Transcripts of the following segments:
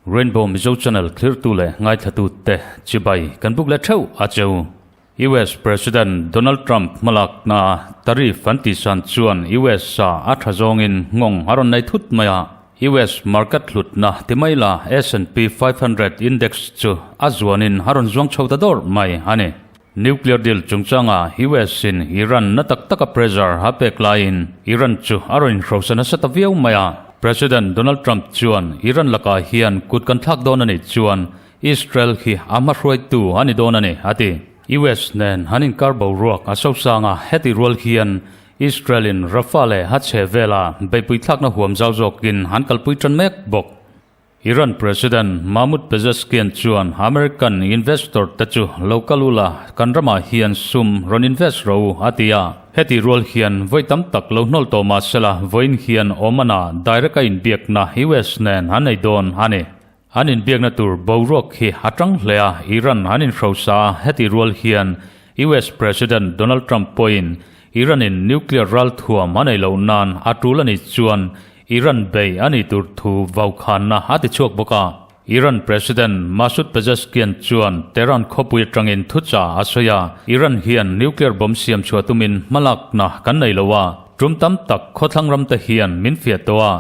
Rainbow Mizo Channel thlirtu leh ngaithlatute chibai kan buk leh theuh a cheu. US President Donald Trump hmalakna tariff an tihsan chuan US ah a tha zawngin nghawng a rawn nei thut mai a. US market hlutna ti mai la S&P 500 index chu a zuanin a rawn zuang chho ta dawr mai a ni. Nuclear deal chungchanga US in Iran na tak taka pressure a pek laiin Iran chu a rawn inhrosa nasa ta viau mai a. President Donald Trump chuan Iran lakah hian kut kan thlak dawn a nih chuan Israel hi a hmahruaitu a ni dawn a ni, a ti. US nen an inkar boruak a sosang a, heti rual hian Israel in Rafah leh a chhe vela beihpui thlakna huam zau zawkin an kalpui tan mek bawk. Iran President Mahmoud Pezeshkian chuan American investor te chu lo kal ula, kan ramah hian sum rawn invest ro a ti a. Heti rual hian vawi tam tak lo hnawl tawh mah sela vawiin hian Oman-ah direct a inbiakna US nen an nei dawn a ni. An inbiakna tur boruak hi a tang hle a, Iran an inhrosa a, heti rual hian US President Donald Trump pawhin Iran-in nuclear ralthuam a nei loh nan a tul a nih chuan Iran bei a nih tur thu vaukhanna a ti chhuak bawk a. Iran President Masoud Pezeshkian chuan Tehran khawpui atangin thuchah a sawi a, Iran hian nuclear bomb siam chhuah tumin hmalakna kan nei lo a, tum tam tak khawthlang ram te hian min fiah tawh a,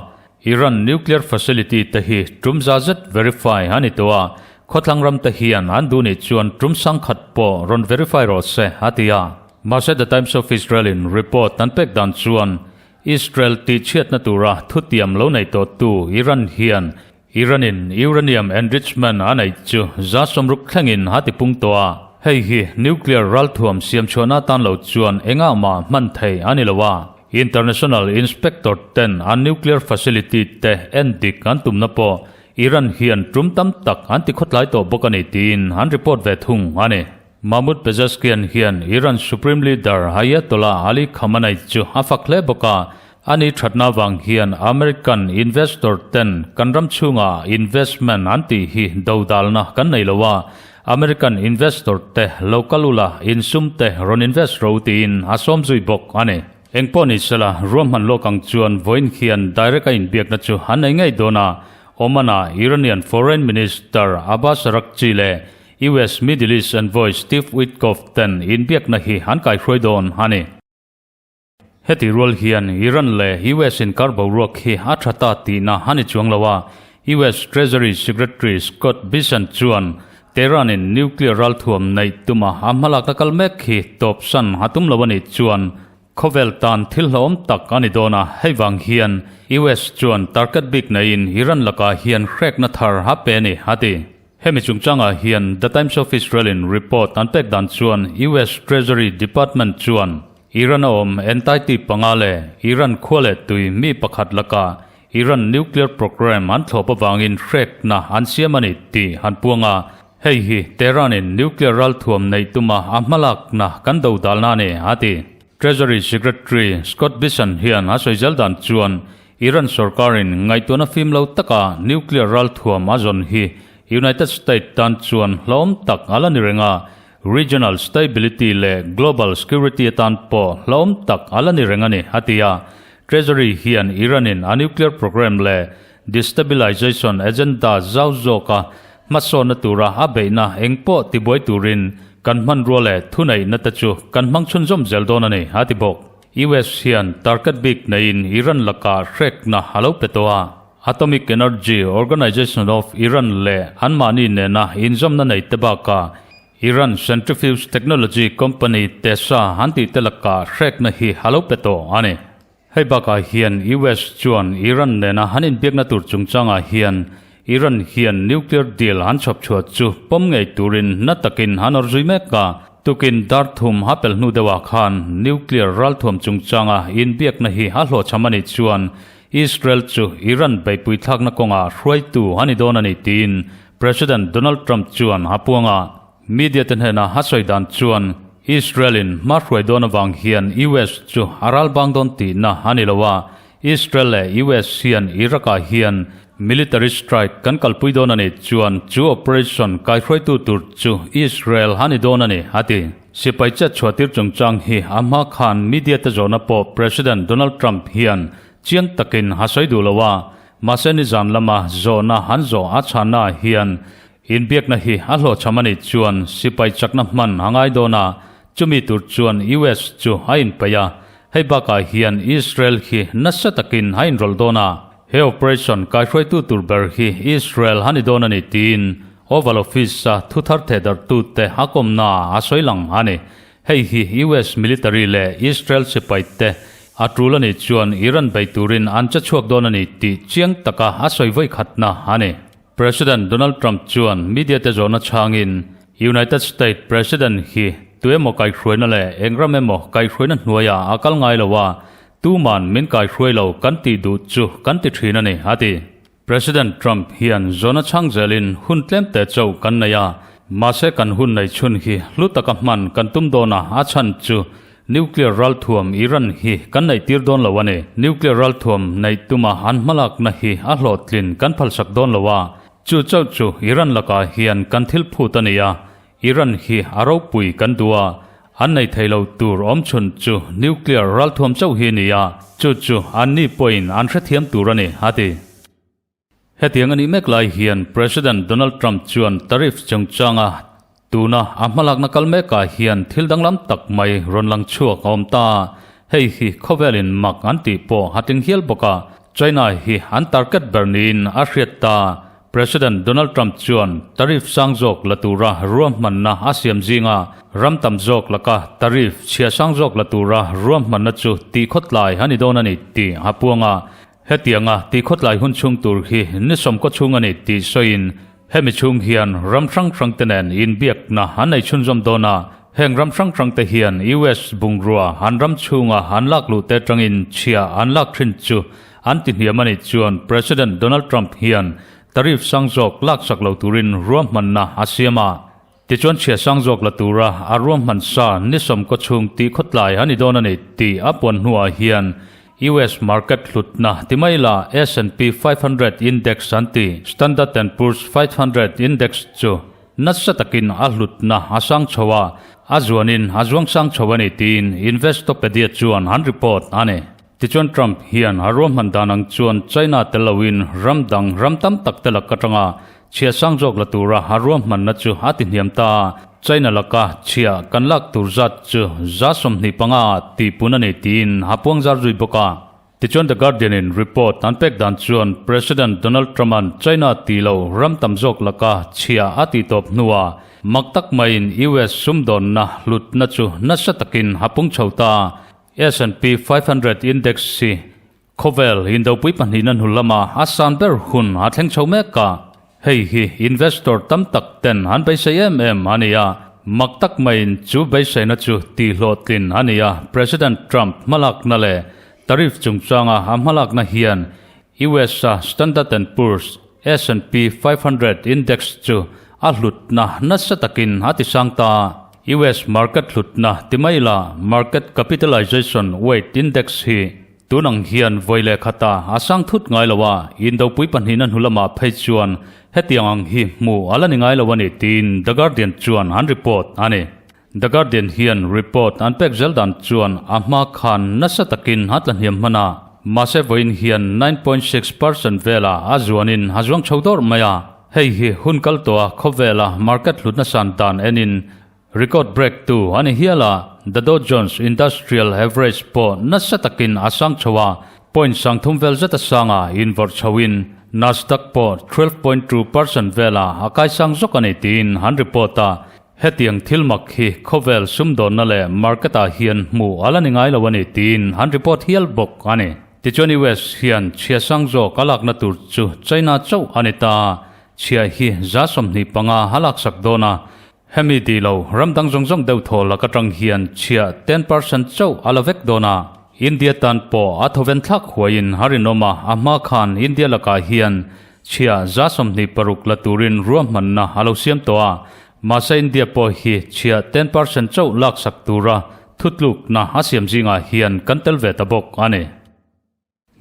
Iran nuclear facility te hi tum za zet verify a ni tawh a, khawthlang ram te hian an duh nih chuan tum sangkhat pawh rawn verify rawh se, a ti a. Mahse The Times of Israel in report an pek dan chuan Israel tihchhiatna tura thutiam lo nei tawhtu Iran hian Iran in uranium enrichment a neih chu 60 thlengin a tipung tawh a, hei hi nuclear ralthuam siamchhuahna atan lo chuan engah mah hman thei a ni lo a. International inspector ten an nuclear facility te en dik an tumna pawh Iran hian tum tam tak an ti khawtlai tawh bawk a ni tiin an report ve thung a ni. Mahmoud Pezeshkian hian Iran Supreme Leader Ayatollah Ali Khamenei chu a fak hle bawk a, ani thatna vang hian American investor ten kan ram chhungah investment an tih hi dodalna kan nei lo a, American investor te lo kal ula insum te rawn invest ro tiin a sawm zui bawk a ni. Engpawh ni sela, ruahman lawk ang chuan vawiin hian direct a inbiakna chu an nei ngei dawn a, Oman-a Iranian Foreign Minister Abbas Araghchi leh US Middle East envoy Steve Witkoff ten inbiakna hi an kaihruai dawn a ni. Heti rual hian Iran leh US inkar boruak hi a tha ta tihna a ni chuang lo a, US Treasury Secretary Scott Bessent chuan Tehran in nuclear ralthuam neih tuma a hmalakna kal mek hi tawpsan a tum lo a nih chuan khawvel tan thil hlauhawm tak a ni dawn a, hei vang hian US chuan target bik neiin Iran lakah hian hrekna thar a pe a ni, a ti. Hemi chungchangah hian The Times of Israel in report an pek dan chuan US Treasury Department chuan Iran a awm entity panga leh Iran khua leh tui mi pakhat lakah Iran nuclear program an thlawp avangin hrekna an siam a ni tih an puang a, hei hi Tehran in nuclear ralthuam neih tuma a hmalakna kan dodalna a ni, a ti. Treasury Secretary Scott Bessent hian a sawi zel dan chuan Iran sorkarin ngaihtuahna fim lo taka nuclear ralthuam a zawn hi United States tan chuan hlauhawm tak a la ni reng a, regional stability leh global security atan pawh hlauhawm tak a la ni reng a ni, a ti a. Treasury hian Iran-in a nuclear program leh destabilization agenda zau zawka hmasawnna tura a beihna engpawh tibuai turin kan hmanrua leh thuneihna te chu kan hmang chhunzawm zel dawn a ni, a ti bawk. US hian target bik neiin Iran lakah hrekna a lo pe tawh a, Atomic Energy Organization of Iran leh anmahni nena inzawmna nei te bakah Iran Centrifuge Technology Company TESA an tih te lakah hrekna hi a lo pe tawh a ni. Hei bakah hian US chuan Iran nena an inbiakna tur chungchangah hian Iran hian nuclear deal an chhawp chhuah chu pawm ngei turin na takin an awr zui mek a. Tukin dar thum a pel hnu deuhah khan nuclear ralthuam chungchanga inbiakna hi a hlawhchham a nih chuan Israel chu Iran beihpui thlakna kawngah hruaitu a ni dawn a ni tiin President Donald Trump chuan a puang a. Media te hnena a sawi dan chuan Israel in hma hruai dawn avang hian US chu a ral bang dawn tihna a ni lo a, Israel leh US hian Iraq ah hian. Military strike kan kalpui dawn a nih chuan chu operation kaihruaitu tur chu Israel a ni dawn a ni, a ti. Sipai chet chhuahtir chungchang hi a hma khan media te zawhna pawh President Donald Trump hian chiang takin a sawi duh lo a, mahse nizan lama zawhna an zawh a chhannaah hian inbiakna hi a hlawhchham a nih chuan sipai chakna hman a ngai dawn a, chumi tur chuan US chu a inpeih a, hei bakah hian Israel hi nasa takin a inrawlh dawn a. He operation kaihruaitu tur ber hi Israel a ni dawn a ni tiin Oval Office-a thu thar thehdarhtute a kawmnaah a sawi lang a ni. Hei hi US military leh Israel sipaite a tul a nih chuan Iran bei turin an che chhuak dawn a ni tih chiang taka a sawi vawi khatna a ni. President Donald Trump chuan media te zawhna chhangin United States President hi tuemaw kaihhruaina leh eng ram emaw kaihhruaina hnuaiah a kal ngai lo a, Tuman min kaihruai lo kan tih duh chu kan ti thin a ni, a ti. President Trump hian zawhna chhang zelin hun tlem te chauh kan nei a, mahse kan hun nei chhun hi hlu taka hman kan tum dawn a, a chhan chu nuclear ralthuam Iran hi kan neih tir dawn lo a ni. Nuclear ralthuam neih tuma an hmalakna hi a hlawhtlin kan phalsak dawn lo a, chu chauh chu Iran lakah hian kan thil phut a ni a, Iran hi a ropui kan duh a, an nei thei lo tur awmchhun chu nuclear ralthuam chauh hi a ni a, chu chu anni pawhin an hrethiam tur a ni, a ti. Hetiang a nih mek lai hian President Donald Trump chuan tariff chungchanga tuna a hmalakna kal mekah hian thil danglam tak mai rawn lang chhuak a awm ta. Hei hi khawvelin mak an tih pawh a tling hial bawk a, China hi an target ber niin a hriat ta. President Donald Trump chuan tariff sang zawk la tura ruahmanna a siam zinga ram tam zawk laka tariff chhia sang zawk la tura ruahmanna chu tihkhawtlai a ni dawn a ni tih a puang a. Hetianga tihkhawtlai hun chhung tur hi ni sawmkaw chhung a ni tih sawiin hemi chhung hian ram hrang hrangte nen inbiakna an nei chhunzawm dawn a. Heng ram hrang hrangte hian US bungrua an ram chhunga an lak luhte atangin chhia an lak thin chu An ti hniam a nih chuan President Donald Trump hian tariff sang zawk laksak lo turin ruahmanna a siam a. Tichuan chhia sang zawk la tura a ruahman sa ni sawmkaw chhung tih khawtlai a ni dawn a ni tih a puan hnuah hian US market hlutna ti mai la S&P 500 index an ti Standard and Poor's 500 index chu nasa takin a hlutna a sang chho a, a zuanin a zuang sang chho a ni tiin Investopedia chuan an report a ni. Tichuan Trump hian a ruahman dan ang chuan China tel loin ram dang ram tam tak te lak atanga chhia sang zawk la tura a ruahmanna chu a ti hniam ta a, China laka chhia kan lak tur zat chu 25% ah tihpun a ni tiin a puang zar zui bawk a. Tichuan The Guardian in report an pek dan chuan President Donald Trump-a'n China ti lo ram tam zawk laka chhia a tih tawp hnuah mak tak maiin US sumdawnna hlutna chu nasa takin a pung chho ta a, S&P 500 Index hi khawvel indopui pahnihna hnu lama a san ber hun a thleng chho mek a, hei hi investor tam tak ten an beisei em em a ni a, mak tak maiin chu beiseina chu tihhlawhtlin a ni a, President Trump hmalakna leh tariff chungchanga a hmalakna hian US-a Standard and Poor's, S&P 500, Index chu a hlutna nasa takin a tisang ta a. US market hlutna ti mai la market capitalization weight index hi tun ang hian vawi leh khata a sang thut ngai lo a, indopui pahnihna hnu lamah phei chuan hetiang ang hi hmuh a la ni ngai lo a ni tiin The Guardian chuan an report a ni. The Guardian hian report an pek zel dan chuan a hma khan nasa takin a tla hniam hman a, mahse vawiin hian 9.6% vela a zuanin a zuang chho dawrh mai a. Hei hi hun kal tawha khawvela market hlutna san dan enin record break tu a ni hial a, The Dow Jones Industrial Average pawh nasa takin a sang chho a, point 3000 vel zeta sanga invawrh chhoin Nasdaq pawh 12.2% vela a kaisang zawk a ni tiin an report a. Hetiang thil mak hi khawvel sumdawnna leh market ah hian hmuh a la ni ngai lo a ni tiin an report hial bawk a ni. Tichuan US hian chhia sang zawk a lakna tur chu China chauh a ni ta. Chhia hi 25% a laksak dawn a, hemi tih lo ram dang zawng zawng deuh thaw lak atang hian chhia 10% chauh a la vek dawn a. India tan pawh a thawven thlak huaiin a rinawm a, a hma khan India lakah hian Chhia 26% la turin ruahmanna a lo siam tawh a, mahse India pawh hi chhia 10% chauh laksak tura thutlukna a siam zingah hian kan tel ve ta bawk a ni.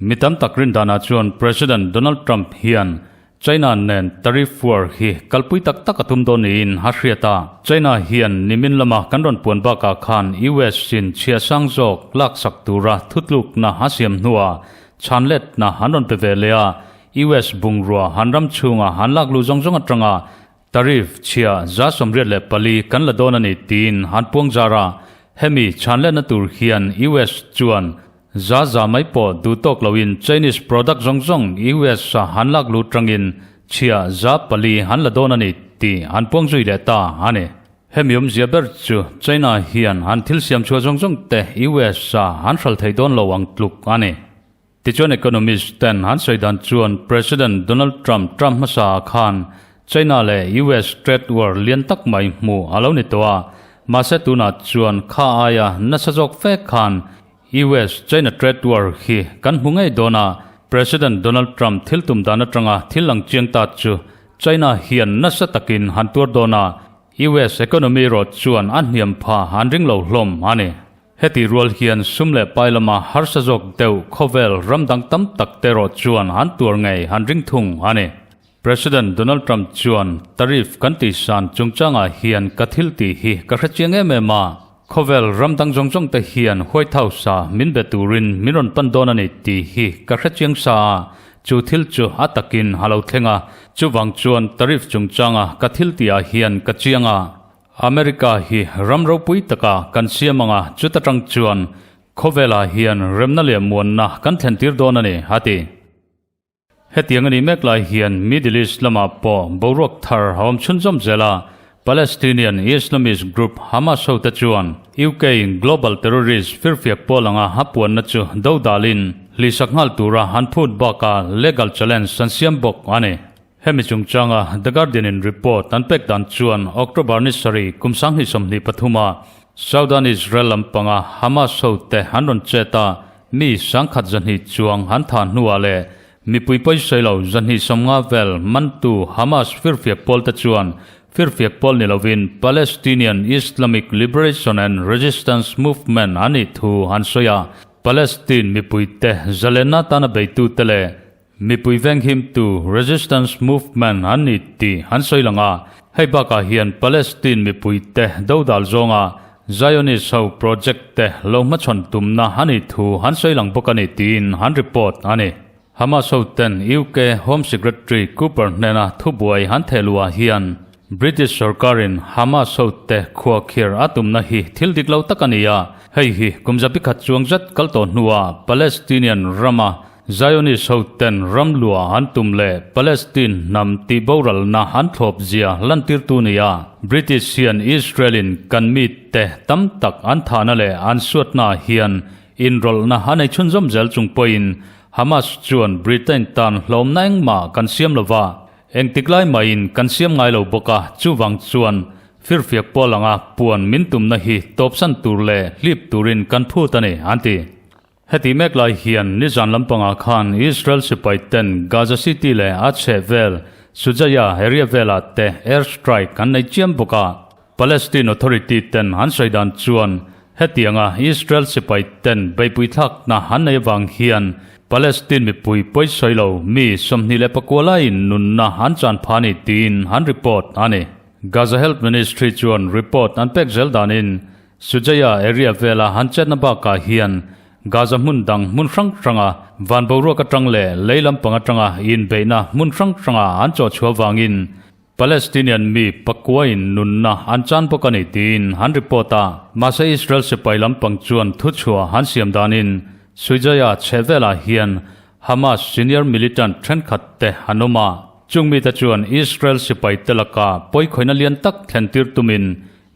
Mi tam tak rindanah chuan President Donald Trump hian China nen tariff war hi kalpui tak tak a tum dawn niin a hriat a. China hian nimin lama kan rawn puan bakah khan US in chhia sang zawk laksak tura thutlukna a siam hnuah chhanletna an rawn pe ve leh a, US bungrua han ram chhunga han lak luh zawng zawng atanga tariff chhia 84 kan la dawn a ni tiin han puang zar a. Hemi chhanletna tur hian US chuan Za za mai pawh duh tawk loin Chinese product zawng zawng US a han lak lut tangin chhia 4% han la dawn a ni tih an puang zui leh ta a ni. Hemi awmzia ber chu China hian an thil siam chhuah zawng zawng te US a han hral thei dawn lo ang tluk a ni. Tichuan economist ten an sawi dan chuan President Donald Trump term hmasa ah khan China leh US trade war lian tak mai hmuh a lo ni tawh a, mahse tunah chuan kha aia nasa zawk fek khan US China trade war hi kan hmu ngei dawn a, President Donald Trump thil tum dan atanga thil lang chiang ta chu China hian nasa takin han tuar dawn a, US economy erawh chuan a hniam pha an ring lo hlawm a ni. Heti rual hian sum leh pai lama harsa zawk deuh khawvel ram dang tam tak te erawh chuan an tuar ngei an ring thung a ni. President Donald Trump chuan tariff kan tihsan chungchangah hian ka thil tih hi ka hre chiang em em a, khawvel ram dang zawng zawng te hian White House-a min be turin min rawn pan dawn a ni tih hi ka hre chiang sa a, chu thil chu a takin a lo thleng a, chuvang chuan tariff chungchanga ka thil tihah hian ka chiang a, America hi ram ropui taka kan siam anga chuta tang chuan khawvelah hian remna leh muanna kan thlentir dawn a ni, a ti. Hetiang a nih mek lai hian Middle East lamah pawh boruak thar a awm chhunzawm zel a, Palestinian Islamist group Hamas hote chuan UK in global terrorist firfiak pawl anga a puanna chu do dalin hlihsak nghal tura an phut bakah legal challenge an siam bawk a ni. Hemi chungchanga The Guardian in report an pek dan chuan October ni sarih kum 2023 ah Southern Israel lampanga Hamas hote an rawn chet a, Mi 120 chuang an thah hnuah leh mipui pawisawi lo 250 vel mantu Hamas firfiak pawl te chuan firfiak pawl ni lovin Palestinian Islamic Liberation and Resistance Movement an nih thu an sawi a, Palestine mipuite zalenna tana beitute leh Mipui venghimtu Resistance Movement an ni tih an sawi lang a, hei bakah hian Palestine mipuite dodal zawnga Zionist ho project te lo hmachhawn tumna a nih thu an sawi lang bawk a ni tiin an report a ni. Hamas ho ten UK Home Secretary Cooper hnena thubuai an theh luhah hian British sorkarin Hamas ho te khuakhir a tumna hi thil dik lo tak a ni a, hei hi kum 100 chuang zet kal tawh hnuah Palestinian rama Zionist ho ten ram luah an tum leh Palestine hnam tih boralna an thlawp zia lantirtu ni a, British hian Israel in kan mi te tam tak an thahna leh an suatna hian inrawlhna a nei chhunzawm zel chung pawhin Hamas chuan Britain tan hlawmna engmah kan siam lova, engtik lai mahin kan siam ngai lo bawk a, chuvang chuan firfiak pawl anga puan min tumna hi tawpsan tur leh hlip turin kan phut a ni, an ti. Heti mek lai hian nizan lampangah khan Israel sipai ten Gaza City leh a chhehvel Shujaiya area velah te air strike an nei chiam bawk a. Palestine Authority ten an sawi dan chuan hetianga Israel sipai ten beihpui thlakna an nei avang hian Palestine mipui pawisawi lo mi 29 laiin nunna an chan pha ni tiin an report a ni. Gaza Health Ministry chuan report an pek zel danin Shujaiya area vela han chetna bakah hian Gaza hmun dang hmun hrang hranga van boruak atang leh lei lampang atanga inbeihna hmun hrang hranga an chawh chhuah vangin Palestinian mi pakuain nunna an chan bawk a ni tiin an report a. Mahse Israel sipai lampang chuan thuchhuah an siam danin Shujaiya chhehvelah hian Hamas senior militant thenkhat te an awm a. Chung mite chuan Israel sipai te laka pawikhawina lian tak thlentir tumin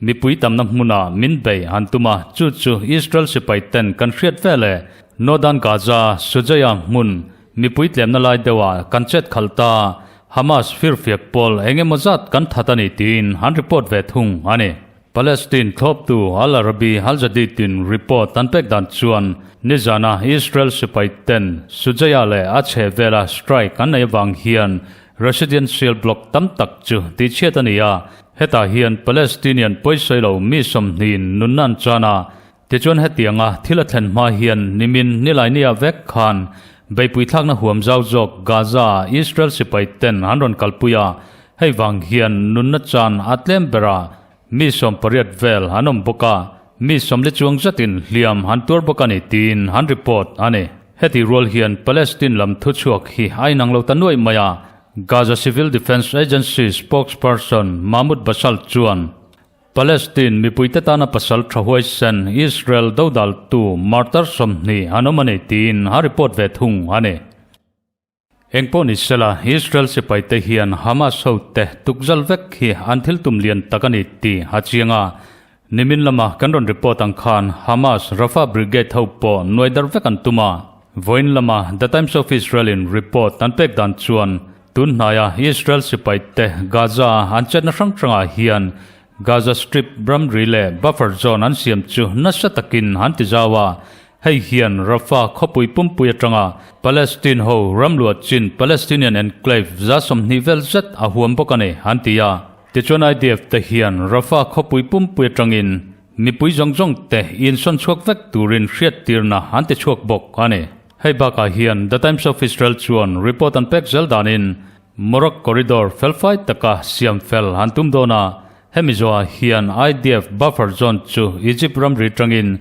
Mipui tamna hmunah min bei an tum a, chu chu Israel sipai ten kan hriat vel e. Northern Gaza, Shujaiya hmun, mipui tlemna lai deuhah kan chet khalh ta, Hamas firfiak pawl eng emaw zat kan that a ni tiin an report ve thung a ni. Palestine thlawptu Al Arabi Al Jadeed in report an pek dan chuan nizana Israel sipai ten Shujaiya leh a chhehvela strike an nei avang hian Residential block tam tak chu tihchhiat a ni a, Hetah hian Palestinian pawisawi lo mi 20 in nunna an chan a, tichuan hetianga thil a thlen hma hian nimin Nilaini-ah vek khan Beihpui thlakna huam zau zawk Gaza ah Israel sipai ten an rawn kalpui a, hei vang hian nunna chan a tlem ber a, mi 80 vel an awm bawk a, mi 40 chuang zatin hliam an tuar bawk a ni tiin an report a ni. Heti rual hian Palestine lam thuchhuak hi a inang lo ta nuaih mai a, Gaza Civil Defence Agency spokesperson Mahmoud Bassal chuan, Palestine mipuite tana pasal tha huaisen Israel dodaltu martyr 20 an awm a ni tiin a report ve thung a ni. Engpawh ni sela, Israel sipaite hian Hamas hote tukzal vek hi an thil tum lian tak a ni tih a chiang a. Nimin lama kan rawn report ang khan Hamas Rafah Brigade ho pawh nuai dar vek an tum a. Vawiin lama The Times of Israel in report an pek dan chuan tun hnaia Israel sipaite Gaza an chetna hrang hrangah hian Gaza Strip ramri leh buffer zone an siam chu nasa takin an ti zau a. Hei hian Rafah khawpui pumpui atanga Palestine ho ramluah chin Palestinian enclave 20 vel zet a huam bawk a ni, an ti a. Tichuan IDF te hian Rafah khawpui pumpui atangin mipui zawng zawng te insawn chhuak vek turin hriattirna an ti chhuak bawk a ni. Hei bakah hian The Times of Israel chuan report an pek zel danin Morag Corridor felfai taka siam fel an tum dawn a, hemi zawhah hian IDF buffer zone chu Egypt ramri tangin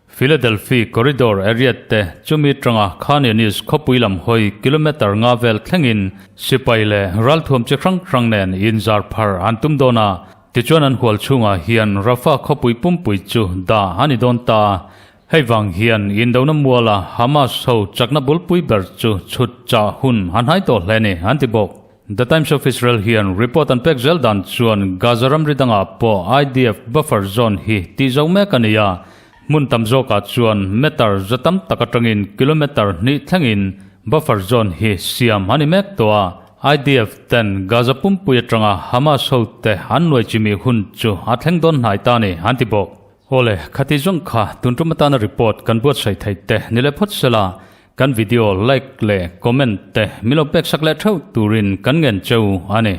Philadelphi Corridor area te chumi tanga Khan Younis khawpui lam hawi kilometre nga vel thlengin sipai leh ralthuam chi hrang hrang nen inzar phar an tum dawn a, tichuan an hual chhungah hian Rafah khawpui pumpui chu dah a ni dawn ta. Hei vang hian indona muala Hamas ho chakna bulpui ber chu chhut chah hun a hnai tawh hle ni an ti bawk. The Times of Israel hian report an pek zel dan chuan Gaza ramri dangah pawh IDF buffer zone hi tih zo mek a ni a, hmun tam zawkah chuan meter za tam tak atangin kilometer hnih thlengin buffer zone hi siam a ni mek tawh a. IDF ten Gaza pumpui atanga Hamas hote an nuai chimi hun chu a thleng dawn hnai ta a ni an ti bawk. Awle, khati zawng kha tun tum atana report kan buatsaih theih te ni leh phawt sela, kan video like leh comment te min lo pek sak leh theuh turin kan ngen cheu a ni.